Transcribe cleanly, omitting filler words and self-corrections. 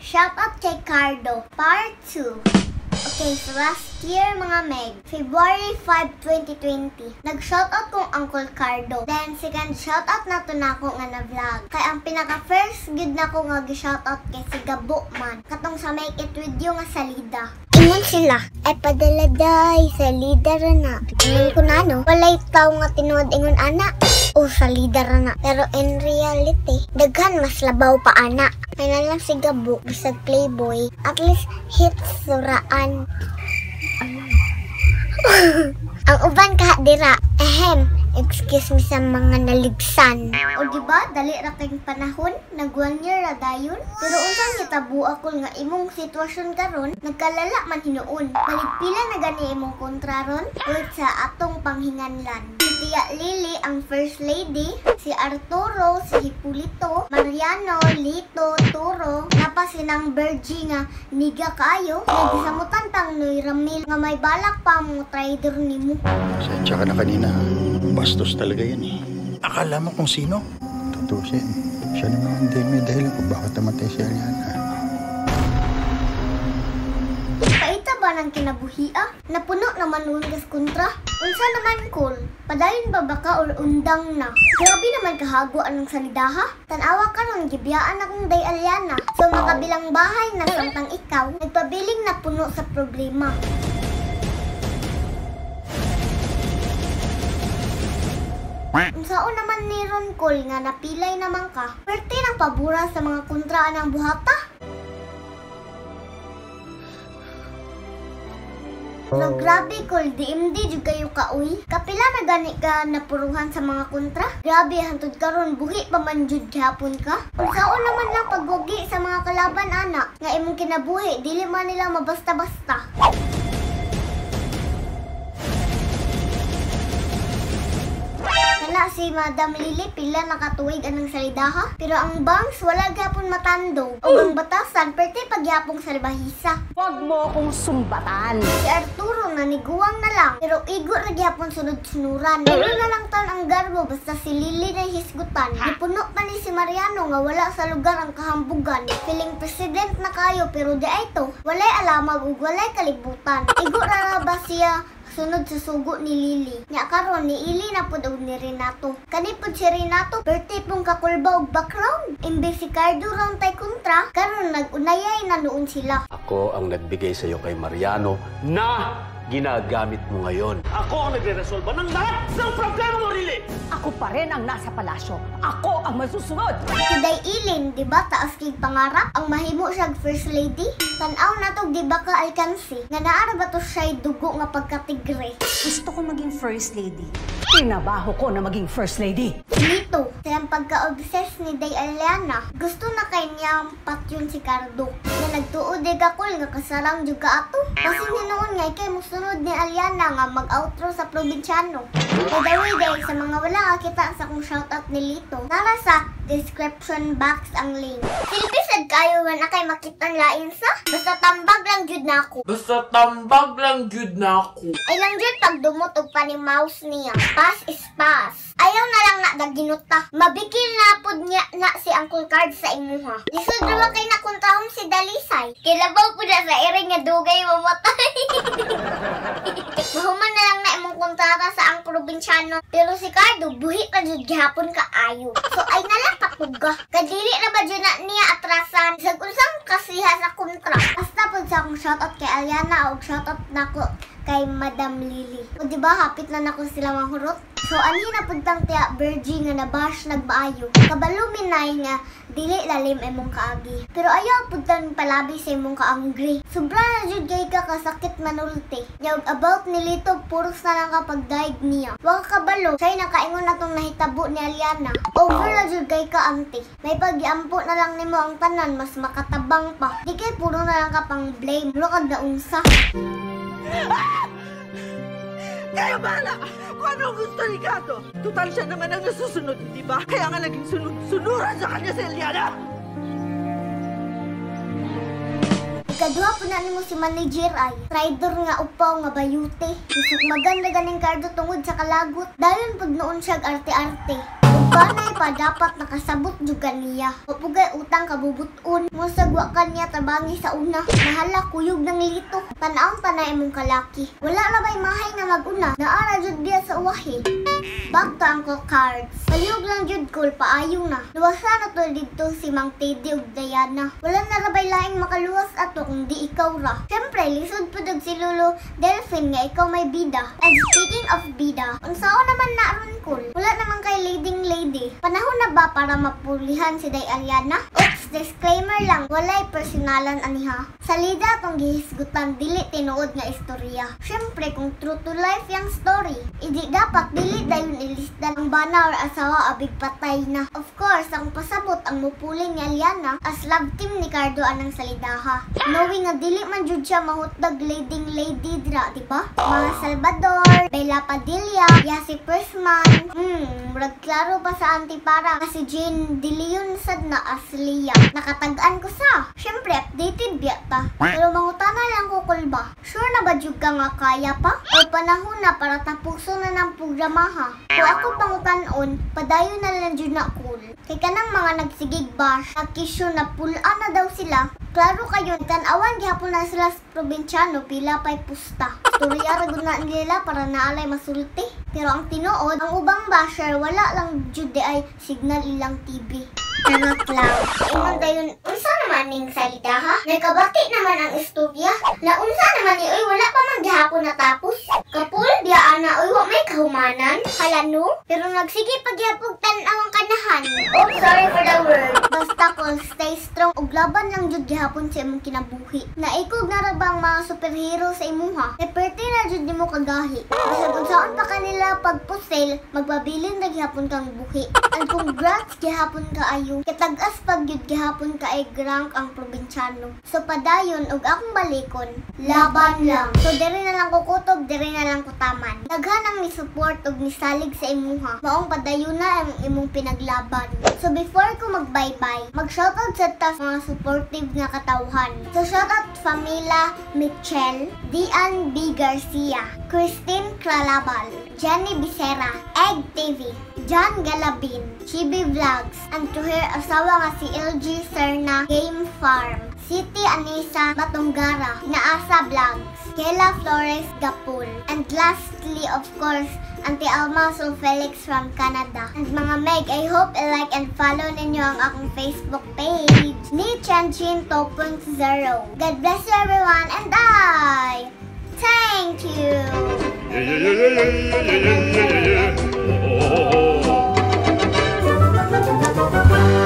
Shout out kay Cardo, Part 2. Okay, so last year, mga meg, February 5, 2020, nag-shoutout kong Uncle Cardo. Then, second shoutout na to nako nga na vlog. Kay ang pinaka-first gud nako nga gi-shoutout kay si Gabo man. Katong sa Make It With You nga salida. Ingon sila, "Ay padala day, salida ra na." Ingon ko na no, walay tao nga tinuod ingon ana. O salida ra na. Pero in reality, daghan mas labaw pa ana. May na lang si Gabo, bisag playboy, at least hits suraan. Ang uban kaha dira, ehem, excuse me sa mga naligsan. O di ba, dali ra kayong panahon, nag 1 year ra dayon. Pero unsang hitabo ako nga imong sitwasyon karon, nagkalala man hinuon. Balig pila na gani imong kontra ron, wait sa atong panghinganlan. Si Tia Lily ang first lady, si Arturo, si Hipolito, Mariano, Lito, Turo, napa sinang Bergie nga niga kaayo, nagsamutan pang Noy Ramil nga may balak pa mo trader nimo. Pasensya ka na kanina. Bastos talaga yan eh. Akala mo kung sino? Tutusin. Siya naman hindi may dahilan kung bakit namatay si Aliana. Paita ba ng kinabuhia? Napuno naman nun gas kontra. Unsa naman kol? Padayon ba baka or undang na? Grabe naman kahago anong salidaha. Tanawa karon, gibiyaan akong Day Aliana. So makabilang bahay na samtang ikaw, nagpabiling na puno sa problema. Unsaon naman ni Ron Cole nga napilay naman ka, perte ng pabura sa mga kontra ng buhata? Pero grabe Cole, DMD jud kayo ka uy. Kapila na gani ka napuruhan sa mga kontra? Grabe hantod karon buhi pa man jud gihapon ka. Unsaon naman lang pagwagi sa mga kalaban ana nga imong kinabuhi dili man nila mabasta-basta. Kana si Madam Lily pila nakatuig anang salidaha, pero ang bangs wala gyapon matandog. Ug ang batasan perte pagyapong salbahisa. Huwag mo akong sumbatan. Si Arturo naniguwang na lang, pero igo ra gyapon sunod-sunuran. Pero na lang taon ang garbo basta si Lily na hisgutan. Gipuno pa ni si Mariano nga wala sa lugar ang kahambugan. Feeling president na kayo pero di ay to. Walay alamag ug walay kalibutan. Igo ra ba siya sunod sa sugo ni Lily. Nya karon ni Ili na pud og ni Renato. Kani pud si Renato perti pong kakulba og background. Imbes si Cardo ron tay kontra, karon nag-unayay na noon sila. Ako ang nagbigay sa iyo kay Mariano na ginagamit mo ngayon. Ako ang nagre-resolba ng lahat ng problema mo, Lily! Ako pa rin ang nasa palasyo. Ako ang masusunod! Si Day Ilin, di ba taas kay pangarap? Ang mahimo siyag first lady? Tanaw na to, di ba ka alkansi? Nga naara ba to siya'y dugo nga pagkatigre? Gusto ko maging first lady. Tinabaho ko na maging first lady. Lito, sa pagka-obsess ni Day Aliana, gusto na kay niyang patyon si Cardo. Nga nagtuod di kakul nga kasarang juga ato. Kasi noon nga ikay musunod ni Aliana nga mag-outro sa probinsyano. By the way, day, sa mga wala kakita sa kong shoutout ni Lito, nara sa description box ang link. Silbi sad kayo man na kay makita lain sa? Basta tambag lang jud na ako. Basta tambag lang jud na ako. Ay lang jud pagdumot og pani-mouse niya. Pass is pass. Ayaw na lang na daginuta. Mabikil na pud niya na si Uncle Card sa imuha. Lisod ra kay nakuntahom si Dalisay. Kilabaw pud na sa ere nga dugay mamatay. Mahuman na lang na imong kontrata sa ang probinsyano. Pero si Cardo buhi pa jud gihapon kaayo. So ay na lang patuga. Kadili na ba jud na niya atrasan sa unsang kasiha sa kontra. Basta pud sa akong shoutout kay Aliana og shoutout nako kay Madam Lily. O di ba hapit na nako sila mahurot? So anhi na pud tang tiya Virgie nga nabash nagmaayo. Kabalo minay nga dili lalim imong kaagi. Pero ayaw pud tang palabi sa imong kaangry. Sobra na jud kay ka kasakit manulti. Yaw about ni Lito puros na lang kapag daig niya. Wa ka kabalo, siya nakaingon na tong nahitabo ni Aliana. Over na jud kay ka ante. May pagiampo na lang nimo ang tanan mas makatabang pa. Di kay puro na lang ka pang blame. Mura kag naunsa. Kayo bahala kung ano gusto ni Gato. Total siya naman ang nasusunod, di ba? Kaya nga naging sunod-sunuran sa kanya si Eliana. Ikaduha po na nimo si manager ay trader nga upaw nga bayute. Isuk maganda ganing Cardo tungod sa kalagot. Dayon pud noon siya arte-arte. Ug Kanay pa dapat nakasabot jud ka niya. Pugay utang kabubuton. Musag wa ka niya tabangi sa una. Mahala kuyog ng lito. Tanawon pa na imong kalaki. Wala ra bay mahay nga mag-una. Naara jud biya sa uwahi. Back to Uncle Cards. Palihog lang jud kol paayo na. Luwasa na to didto si Mang Teddy ug Diana. Wala na ra bay laing makaluwas ato kung di ikaw ra. Siyempre, lisod pud og si Lolo Delphine nga ikaw may bida. And speaking of bida, unsaon naman na ron kol? Wala naman kay leading lady. Panahon na ba para mapulihan si Day Ariana? Oops, disclaimer lang, walay personalan aniha. Salida tong gihisgutan dili tinuod nga istorya. Siyempre, kung true to life yang story, idi dapat dili dayon ilista ang bana or asawa abig patay na. Of course, ang pasabot ang mupuli ni Aliana as love team ni Cardo anang salidaha. Knowing nga dili man jud siya mahutdag leading lady dira, di ba? Mga Salvador, Bella Padilla, Yasi Persman. Murag klaro pa sa auntie para kasi Jane De Leon sad na asliya. Nakatag-an ko sa. Syempre, updated biya ta. Pero mangutana lang ko kulba. Sure na ba jud ka nga kaya pa? O panahon na para tapuso na ng programa ha? Kung ako pangutanon, padayon na lang jud na cool. Kay kanang mga nagsigig bash, nakisyo na pula na daw sila. Klaro kayo, tanawan gihapon na sila sa probinsyano, pila pa'y pusta. Turya ra gud na nila para naalay masulti. Pero ang tinuod, ang ubang basher, wala lang jud di ay signal ilang TV. Charot lang. Ingon dayon, unsa naman ning salita ha? Nakabati naman ang istorya. La unsa naman ni oy wala pa man gihapon natapos. Kapul biya ana oy wa may kahumanan. Hala no? Pero nagsige pagyapog tan-aw ang kanahan. Oh, sorry for the word. Basta ko stay strong ug laban lang jud gihapon sa imong kinabuhi. Naikog na ra ba ang mga superhero sa imuha? Kay perti na jud nimo kagahi. Bisag unsaon pa kanila pagpusel, magpabilin na gihapon kang buhi. And congrats gihapon kaayo. Kitag-as pag gyud gihapon kaay rank ang probinsyano. So padayon og akong balikon, laban lang. So diri na lang ko kutob, diri na lang ko taman. Daghan ang ni-support og nisalig sa imuha. Maong padayon na ang imong pinaglaban. So before ko mag-bye-bye, mag-shoutout sa tas mga supportive nga katawhan. So shoutout Famila Michelle, Dian B. Garcia, Christine Clalabal, Jenny Becerra, Egg TV, John Galabin, Chibi Vlogs, and to her asawa nga si LG Serna Game Farm, City Anisa Matungara, Naasa Vlogs, Kela Flores Gapul, and lastly, of course, Auntie Alma Sol Felix from Canada. And mga Meg, I hope i-like and follow ninyo ang akong Facebook page, ni Chanchin 2.0. God bless you everyone, and I thank you! Yeah. Oh.